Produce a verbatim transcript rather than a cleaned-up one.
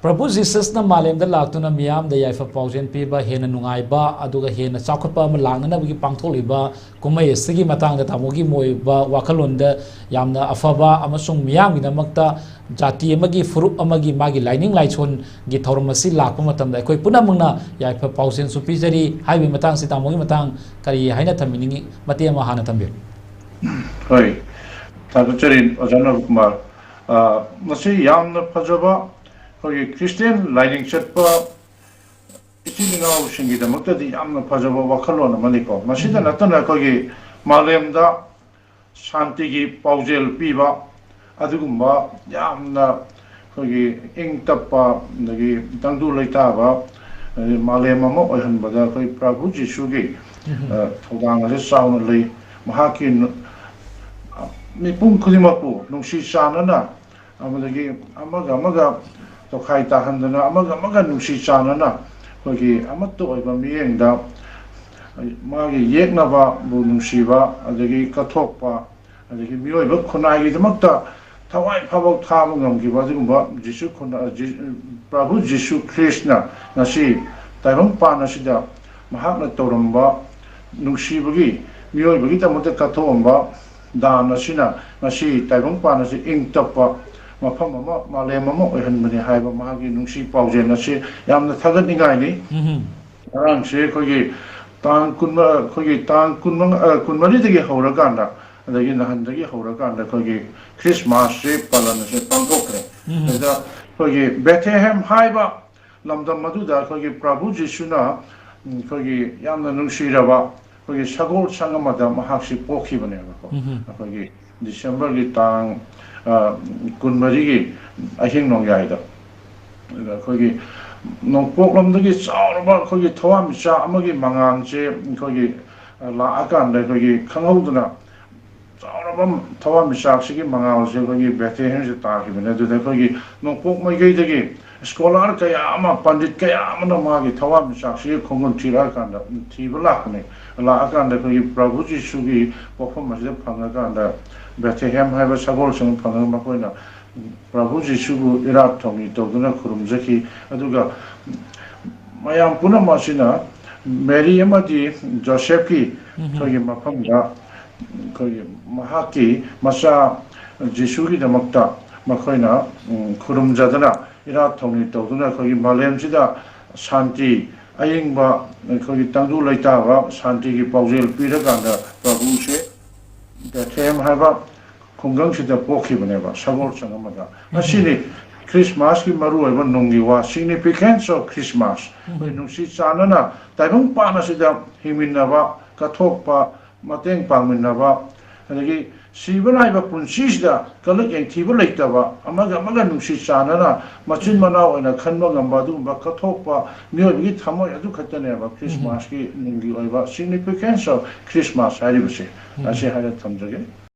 ꯄ꯭ꯔꯚꯨ ꯖꯤꯁꯁꯅ ꯃꯥꯂꯦꯝꯗ ꯂꯥꯛꯇꯨꯅ ꯃꯤꯌꯥꯝꯗ ꯌꯥꯏꯐ ꯄꯥꯎꯖꯦꯜ ꯄꯤꯕ, ꯍꯦꯟꯅ ꯅꯨꯡꯉꯥꯏꯕ, ꯑꯗꯨꯒ ꯍꯦꯟꯅ ꯆꯥꯎꯈꯠꯄ ꯑꯃ ꯂꯥꯛꯅꯅꯕꯒꯤ ꯄꯥꯡꯊꯣꯛꯂꯤꯕ ꯀꯨꯝꯍꯩ ꯑꯁꯤꯒꯤ ꯃꯇꯥꯡꯗ ꯇꯥꯃꯣꯒꯤ ꯃꯣꯏꯕ ꯋꯥꯈꯜꯂꯣꯟꯗ ꯌꯥꯝꯅ ꯑꯐꯕ ꯑꯃꯁꯨꯡ ꯃꯤꯌꯥꯝꯒꯤꯗꯃꯛꯇ ꯖꯥꯇꯤ ꯑꯃꯒꯤ, ꯐꯨꯔꯨꯞ ꯑꯃꯒꯤ, ꯃꯥꯒꯤ ꯂꯥꯏꯅꯤꯡ ꯂꯥꯏꯁꯣꯟꯒꯤ ꯊꯧꯔꯝ ꯑꯁꯤ ꯂꯥꯛꯄ ꯃꯇꯝꯗ ꯑꯩꯈꯣꯏ ꯄꯨꯝꯅꯃꯛꯅ ꯌꯥꯏꯐ ꯄꯥꯎꯖꯦꯜꯁꯨ ꯄꯤꯖꯔꯤ ꯍꯥꯏꯕꯒꯤ ꯃꯇꯥꯡꯁꯤ ꯇꯥꯃꯣꯒꯤ ꯃꯇꯥꯡ ꯀꯔꯤ ꯍꯥꯏꯅ ꯊꯝꯕꯤꯅꯤꯡꯉꯤ? ꯃꯇꯦꯛ ꯑꯃ ꯍꯥꯟꯅ ꯊꯝꯕꯤꯌꯨ꯫ ꯍꯣꯏ, ꯊꯥꯒꯠꯆꯔꯤ ꯑꯣꯖꯥ ꯅꯕꯀꯨꯃꯥꯔ꯫ ꯑ, ꯃꯁꯤ ꯌꯥꯝꯅ ꯐꯖꯕ ꯑꯩꯈꯣꯏꯒꯤ ꯈ꯭ꯔꯤꯁꯇꯤꯌꯥꯟ ꯂꯥꯏꯅꯤꯡ ꯆꯠꯄ ꯏꯆꯤꯜ ꯏꯅꯥꯎꯁꯤꯡꯒꯤꯗꯃꯛꯇꯗꯤ ꯌꯥꯝꯅ ꯐꯖꯕ ꯋꯥꯈꯜꯂꯣꯟ ꯑꯃꯅꯤꯀꯣ꯫ ꯃꯁꯤꯗ ꯅꯠꯇꯅ ꯑꯩꯈꯣꯏꯒꯤ ꯃꯥꯂꯦꯝꯗ ꯁꯥꯟꯇꯤꯒꯤ ꯄꯥꯎꯖꯦꯜ ꯄꯤꯕ, ꯑꯗꯨꯒꯨꯝꯕ ꯌꯥꯝꯅ ꯑꯩꯈꯣꯏꯒꯤ ꯏꯪ ꯇꯞꯄ, ꯑꯗꯒꯤ ꯇꯪꯗꯨ ꯂꯩꯇꯥꯕ, ꯑꯗꯒꯤ ꯃꯥꯂꯦꯝ ꯑꯃ ꯑꯣꯏꯍꯟꯕꯗ ꯑꯩꯈꯣꯏ ꯄ꯭ꯔꯚꯨ ꯖꯤꯁꯨꯒꯤ, ꯑ, ꯊꯧꯗꯥꯡ ꯑꯁꯤ ꯆꯥꯎꯅ ꯂꯩ꯫ ꯃꯍꯥꯛꯀꯤ ꯅꯨ-, ꯃꯤꯄꯨꯝ ꯈꯨꯗꯤꯡꯃꯛꯄꯨ ꯅꯨꯡꯁꯤ ꯆꯥꯟꯅꯅ, ꯑꯃꯗꯒꯤ ꯑꯃꯒ ꯑꯃꯒ ꯇꯣꯈꯥꯏ ꯇꯥꯍꯟꯗꯅ, ꯑꯃꯒ ꯑꯃꯒ ꯅꯨꯡꯁꯤ ꯆꯥꯟꯅꯅ ꯑꯩꯈꯣꯏꯒꯤ ꯑꯃꯠꯇ ꯑꯣꯏꯕ ꯃꯤꯠꯌꯦꯡꯗ ꯃꯥꯒꯤ ꯌꯦꯛꯅꯕꯕꯨ ꯅꯨꯡꯁꯤꯕ, ꯑꯗꯒꯤ ꯀꯠꯊꯣꯛꯄ, ꯑꯗꯒꯤ ꯃꯤꯑꯣꯏꯕ ꯈꯨꯟꯅꯥꯏꯒꯤꯗꯃꯛꯇ ꯊꯋꯥꯏ ꯐꯥꯎꯕ ꯊꯥꯕ ꯉꯝꯈꯤꯕ ꯑꯗꯨꯒꯨꯝꯕ ꯖꯤꯁꯨ ꯈꯨꯟꯅ-, ꯖꯤ-, ꯄ꯭ꯔꯚꯨ ꯖꯤꯁꯨ ꯈ꯭ꯔꯤꯁꯅ ꯉꯁꯤ ꯇꯥꯏꯕꯪ ꯄꯥꯟ ꯑꯁꯤꯗ ꯃꯍꯥꯛꯅ ꯇꯧꯔꯝꯕ ꯅꯨꯡꯁꯤꯕꯒꯤ, ꯃꯤꯑꯣꯏꯕꯒꯤꯗꯃꯛꯇ ꯀꯠꯊꯣꯛꯑꯝꯕ ꯗꯥꯟ ꯑꯁꯤꯅ ꯉꯁꯤ ꯇꯥꯏꯕꯪ ꯄꯥꯟ ꯑꯁꯤ ꯏꯪ ꯇꯞꯄ ꯃꯐꯝ ꯑꯃ, ꯃꯥꯂꯦꯝ ꯑꯃ ꯑꯣꯏꯍꯟꯕꯅꯤ ꯍꯥꯏꯕ ꯃꯍꯥꯛꯀꯤ ꯅꯨꯡꯁꯤ ꯄꯥꯎꯖꯦꯜ ꯑꯁꯤ ꯌꯥꯝꯅ ꯊꯥꯒꯠꯅꯤꯡꯉꯥꯏꯅꯤ꯫ ꯎꯝ꯫ ꯉꯔꯥꯡꯁꯦ ꯑꯩꯈꯣꯏꯒꯤ ꯇꯥꯡ ꯀꯨꯟ, ꯑꯩꯈꯣꯏꯒꯤ ꯇꯥꯡ ꯀꯨꯟ, ꯑ, ꯀꯨꯟꯃꯔꯤꯗꯒꯤ ꯍꯧꯔꯀꯥꯟꯗ, ꯑꯗꯒꯤ ꯅꯍꯥꯟꯗꯒꯤ ꯍꯧꯔꯀꯥꯟꯗ ꯑꯩꯈꯣꯏꯒꯤ ꯈ꯭ꯔꯤꯁꯃꯥꯁꯁꯤ ꯄꯥꯂꯟ ꯑꯁꯤ ꯄꯥꯡꯊꯣꯛꯈ꯭ꯔꯦ꯫ ꯎꯝ꯫ ꯑꯗꯨꯗ ꯑꯩꯈꯣꯏꯒꯤ ꯕꯦꯊꯦꯍꯦꯝ ꯍꯥꯏꯕ ꯂꯝꯗꯝ ꯑꯗꯨꯗ ꯑꯩꯈꯣꯏꯒꯤ ꯄ꯭ꯔꯚꯨ ꯖꯤꯁꯨꯅ, ꯎꯝ, ꯑꯩꯈꯣꯏꯒꯤ ꯌꯥꯝꯅ ꯅꯨꯡꯁꯤꯔꯕ ꯑꯩꯈꯣꯏꯒꯤ ꯁꯒꯣꯜ ꯁꯪ ꯑꯃꯗ ꯃꯍꯥꯛꯁꯤ ꯄꯣꯛꯈꯤꯕꯅꯦꯕꯀꯣ꯫ ꯎꯝ꯫ ꯑꯩꯈꯣꯏꯒꯤ ꯗꯤꯁꯦꯝꯕꯔꯒꯤ ꯇꯥꯡ, ꯑ, ꯀꯨꯟꯃꯔꯤꯒꯤ ꯑꯍꯤꯡ ꯅꯣꯡꯌꯥꯏꯗ꯫ ꯑꯗꯨꯗ ꯑꯩꯈꯣꯏꯒꯤ ꯅꯣꯡꯄꯣꯛꯂꯣꯝꯗꯒꯤ ꯆꯥꯎꯔꯕ ꯑꯩꯈꯣꯏꯒꯤ ꯊꯋꯥꯟꯃꯤꯆꯥꯛ ꯑꯃꯒꯤ ꯃꯉꯥꯜꯁꯦ ꯑꯩꯈꯣꯏꯒꯤ, ꯑ, ꯂꯥꯛꯑꯀꯥꯟꯗ ꯑꯩꯈꯣꯏꯒꯤ ꯈꯪꯍꯧꯗꯅ ꯆꯥꯎꯔꯕ ꯊꯋꯥꯟꯃꯤꯆꯥꯛꯁꯤꯒꯤ ꯃꯉꯥꯜꯁꯦ ꯑꯩꯈꯣꯏꯒꯤ ꯕꯦꯊꯦꯍꯦꯝꯁꯦ ꯇꯥꯈꯤꯕꯅꯦ꯫ ꯑꯗꯨꯗ ꯑꯩꯈꯣꯏꯒꯤ ꯅꯣꯡꯄꯣꯛ ꯃꯥꯏꯀꯩꯗꯒꯤ ꯁ꯭ꯀꯣꯂꯥꯔ ꯀꯌꯥ ꯑꯃ, ꯄꯟꯗꯤꯠ ꯀꯌꯥ ꯑꯃꯅ ꯃꯥꯒꯤ ꯊꯋꯥꯟꯃꯤꯆꯥꯛꯁꯤꯒꯤ ꯈꯣꯡꯒꯨꯜ ꯊꯤꯔꯛꯑꯀꯥꯟꯗ, ꯊꯤꯕ ꯂꯥꯛꯄꯅꯦ꯫ ꯂꯥꯛꯑꯀꯥꯟꯗ ꯑꯩꯈꯣꯏꯒꯤ ꯄ꯭ꯔꯚꯨ ꯖꯤꯁꯨꯒꯤ ꯄꯣꯛꯐꯝ ꯑꯁꯤꯗ ꯐꯪꯉꯀꯥꯟꯗ, ꯕꯦꯊꯦꯍꯦꯝ ꯍꯥꯏꯕ ꯁꯒꯣꯜꯁꯪ ꯐꯪꯉꯒ ꯃꯈꯣꯏꯅ ꯄ꯭ꯔꯚꯨ ꯖꯤꯁꯨꯕꯨ ꯏꯔꯥꯠ ꯊꯧꯅꯤ ꯇꯧꯗꯨꯅ ꯈꯨꯔꯨꯝꯖꯈꯤ꯫ ꯑꯗꯨꯒ ꯃꯌꯥꯝ ꯄꯨꯝꯅꯃꯛ ꯑꯁꯤꯅ ꯃꯦꯔꯤ ꯑꯃꯗꯤ ꯖꯣꯁꯦꯐꯀꯤ ꯑꯩꯈꯣꯏꯒꯤ ꯃꯐꯝꯗ ꯑꯩꯈꯣꯏꯒꯤ ꯃꯍꯥꯛꯀꯤ ꯃꯆꯥ ꯖꯤꯁꯨꯒꯤꯗꯃꯛꯇ ꯃꯈꯣꯏꯅ, ꯎꯝ, ꯈꯨꯔꯨꯝꯖꯗꯅ ꯏꯔꯥꯠ ꯊꯧꯅꯤ ꯇꯧꯗꯨꯅ ꯑꯩꯈꯣꯏꯒꯤ ꯃꯥꯂꯦꯝꯁꯤꯗ ꯁꯥꯟꯇꯤ, ꯑꯏꯪꯕ, ꯑꯩꯈꯣꯏꯒꯤ ꯇꯪꯗꯨ ꯂꯩꯇꯥꯕ ꯁꯥꯟꯇꯤꯒꯤ ꯄꯥꯎꯖꯦꯜ ꯄꯤꯔꯀꯥꯟꯗ ꯄ꯭ꯔꯚꯨꯁꯦ ꯕꯦꯊꯦꯝ ꯍꯥꯏꯕ ꯈꯨꯡꯒꯪꯁꯤꯗ ꯄꯣꯛꯈꯤꯕꯅꯦꯕ, ꯁꯒꯣꯜ ꯁꯪ ꯑꯃꯗ꯫ ꯑꯁꯤꯅꯤ ꯈ꯭ꯔꯤꯁꯃꯥꯁꯀꯤ ꯃꯔꯨꯑꯣꯏꯕ ꯅꯨꯡꯒꯤ ꯋꯥ, significance of Christmas꯫ ꯑꯩꯈꯣꯏ ꯅꯨꯡꯁꯤ ꯆꯥꯟꯅꯅ ꯇꯥꯏꯕꯪ ꯄꯥꯟ ꯑꯁꯤꯗ ꯍꯤꯡꯃꯤꯟꯅꯕ, ꯀꯠꯊꯣꯛꯄ, ꯃꯇꯦꯡ ꯄꯥꯡꯃꯤꯟꯅꯕ, ꯑꯗꯒꯤ ꯁꯤꯕ ꯅꯥꯏꯕ ꯄꯨꯟꯁꯤꯁꯤꯗ ꯀꯂꯛ ꯌꯦꯡꯊꯤꯕ ꯂꯩꯇꯕ, ꯑꯃꯒ ꯑꯃꯒ ꯅꯨꯡꯁꯤ ꯆꯥꯟꯅꯅ ꯃꯆꯤꯟ ꯃꯅꯥꯎ ꯑꯣꯏꯅ ꯈꯟꯕ ꯉꯝꯕ ꯑꯗꯨꯒꯨꯝꯕ ꯀꯠꯊꯣꯛꯄ ꯃꯤꯑꯣꯏꯕꯒꯤ ꯊꯃꯣꯏ ꯑꯗꯨ ꯈꯛꯇꯅꯦꯕ ꯈ꯭ꯔꯤꯁꯃꯥꯁꯀꯤ ꯅꯨꯡꯒꯤ ꯑꯣꯏꯕ significance of Christmas ꯍꯥꯏꯔꯤꯕꯁꯦ꯫ ꯑꯁꯤ ꯍꯥꯏꯔ ꯊꯝꯖꯒꯦ꯫